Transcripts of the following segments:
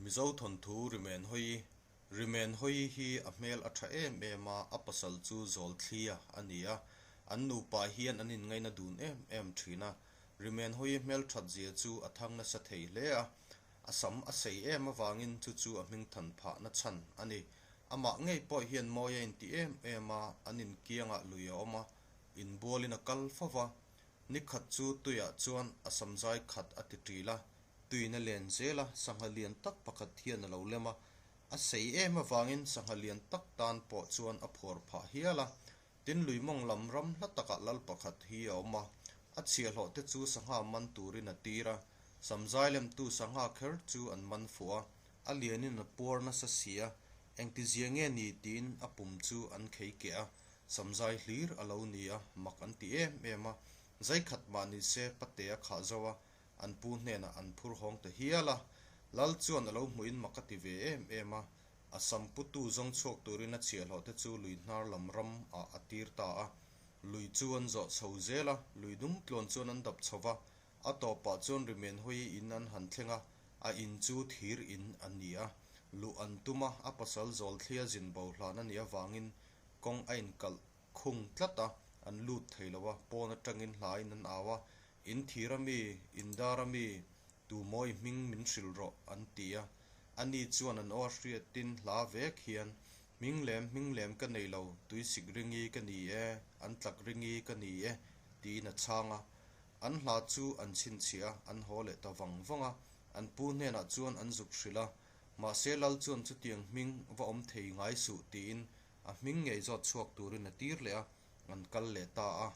Mizo thawnthu Rimen Hawi Rimen Hawi hi a hmel a tha em em a, a pasal chu Zawlthlia a ni a. An nupa hian an inngaina dun em em thin a. Rimen Hawi hmel that zia chu a thang nasa thei hle a. A sam a sei em avangin chu chu a hming than phah na chhan a ni. Amah ngei pawh hian mawi a inti em em a, an inkiangah lui a awm a, inbualin a kal fo va. Nikhat chu tuiah chuan a samzai khat a ti ṭil a, tuiin a len zel a, sangha lian tak pakhat hian a lo lem a, a sei em avangin sangha lian tak tan pawh chuan a phuar phah hial a. Tin, lui mawng lam ram hla takah lal pakhat hi a awm a, a chhiahhlawh te chu sangha man turin a tir a, samzai lemtu sangha kher chu an man fuh a, a lianin a puar nasa si a, engtizia nge ni tiin a pum chu an khei keh a, Samzai hlir a lo ni a, mak an ti em em a. Zai khat mah ni se pate a khah zo a, an pu hnenah an phur hawng ta hial a. Lal chuan a lo hmuhin mak a ti ve em em a. A sam putu zawng chhuak turin a chhiahhlawh te chu lui hnar lam ram ah a tir ta a. Lui chu an zawh chho zel a, lui dung tluan chuan an dap chho va. A tawpah chuan rimen hawi in an han thleng a, a in chu thir in a ni a. Luh an tum a, a pasal zawl thlia zin bo hlan a nih avangin Kawng a inkalh khung tlat a, an lut thei lo a, pawn atangin hlaiin an au a, In thir a mi, in dar a mi, tu mawi hming min hrilh rawh, an ti a. Ani chuan an aw a hriatin hla vek hian, Hming lem, hming lem ka nei lo, tuisik ringi ka ni e, an tlak ringi ka ni e, tiin a chhang a. An hla chu an chhinchhiah a, an haw leh ta vang vang a. An pu hnenah chuan an zuk hrilh a, Mahse Lal chuan chutiang hming va awm thei ngai suh tiin a hming ngei zawt chhuak turin a tir leh a, an kal leh ta a.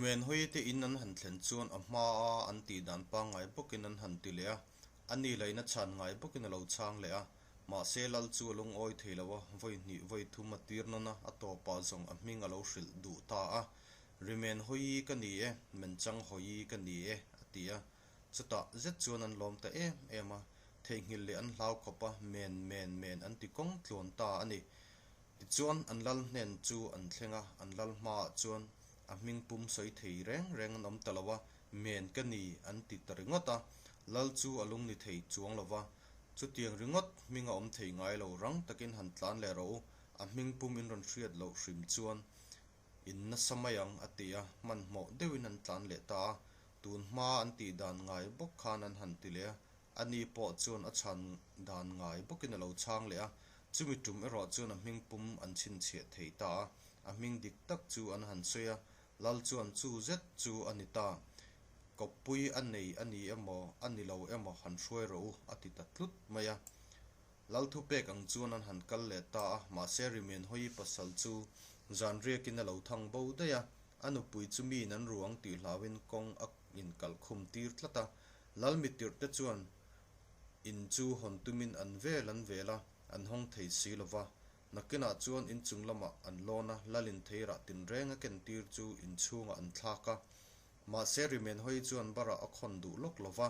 Menhawi te in an han thlen chuan a hma a an tih dan pangngai bawkin an han ti leh a, a ni lain a chhan ngai bawkin a lo chhang leh a. Mahse Lal chu a lungawi thei lo a, vawi hnih vawi thum a tir nawn a, a tawpah zawng a hming a lo hrilh duh ta a. Rimenhawi ka ni e, Menchanghawi ka ni e, a ti a. Chutah zet chuan an lawm ta em em a, theihnghilh leh an hlau khawp a, men men men an ti kawng tluan ta a ni. Tichuan an lal hnen chu an thleng a, an lal hmaah chuan a hming pum sawi thei reng reng an awm ta lo a, men ka ni an ti ta ringawt a, lal chu a lung ni thei chuang lo va. Chutiang ringawt hming a awm thei ngai lo, rang takin han tlan leh rawh u, a hming pum in rawn hriat loh hrim chuan In nasa mai ang a ti a, hmanhmawh deuhin an tlan leh ta a, tun hma an tih dan ngai bawk khan an han ti leh a, ani pawh chuan a chhan dan ngai bawkin a lo chhang leh a, chumi tum erawh chuan a hming pum an chhinchhiah thei ta a, a hming dik tak chu an han sawi a, Lal chuan chu zet chu a ni ta, kawppui a nei a ni emaw a ni lo emaw han hruai rawh u a ti ta tlut mai a. Lal thupek ang chuan an han kal leh ta a, mahse Rimen Hawi pasal chu zan riakin a lo thang bo daih a, a nupui chu miin an ruang tih hlauin kawng a inkalh khum tir tlat a. Lal mitirh te chuan in chu hawn tumin an vel an vel a, an hawng thei si lo va. Nakinah chuan inchung lamah an lawn a, Lalin theirah tinreng a kentir chu inchhungah an thlak a. Mahse Rimen Hawi chuan barah a khawn duh lawk lo va,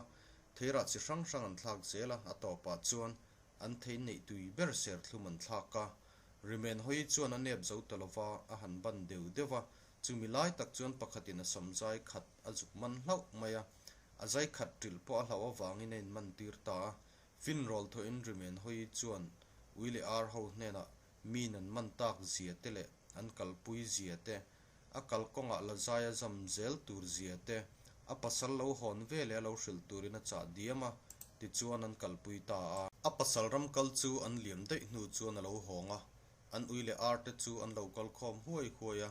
Theirah chi hrang hrang an thlak zel a, a tawpah chuan an thei neih tui ber serthlum an thlak a. Rimen hawi chuan a nep zo ta lova, a han ban deuh deuh a, chumi lai tak chuan pakhatin a sam zai khat a zuk man hlauh mai a. A zai khat ṭilh pawh a hlauh avangin a inman tir ta a. Fin rawl thawhin Rimen hawi chuan ui leh ar ho hnenah min an man tak zia te leh an kalpui zia te, A kalkawngah la zai a zam zel tur zia te, a pasal lo hawn ve leh a lo hrilh turin a chah diam a, tichuan an kalpui ta a. A pasal ram kal chu an liam daih hnu chuan a lo hawng a, an ui leh ar te chu an lo kal khawm huai huai a,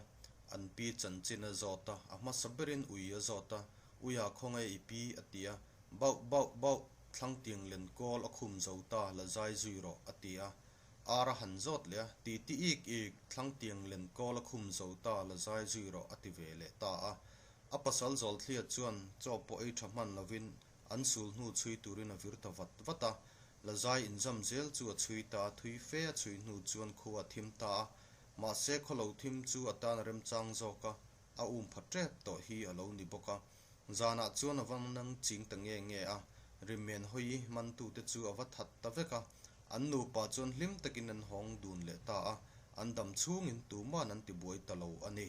an pi chanchin a zawt a, a hmasa berin ui a zawt a, Uia khawnge i pi? a ti a, Bauh bauh bauh, thlangtiang len kawl a khum zo ta, la zai zui rawh, a ti a. Ar a han zawt leh a, ti ti ik ik, thlangtiang len kawl a khum zo ta, la zai zui rawh a ti ve leh ta a. A pasal Zawlthlia chuan chaw pawh ei tha hman lovin an sul hnu chhui turin a vir ta vat vat a. La zai inzam zel chu a chhui ta a, thui fe a chhui hnu chuan khua a thim ta a. Mahse khawlo thim chu a tan a remchang zawk a, a um pha tep tawh hi a lo ni bawk a. Zanah chuan a va nang ching ta nge nge a, Rimen hawi mantute chu a va that ta vek a, an nupa chuan hlim takin an hawng dun leh ta a, an dam chhungin tuman an tibuai ta lo a ni.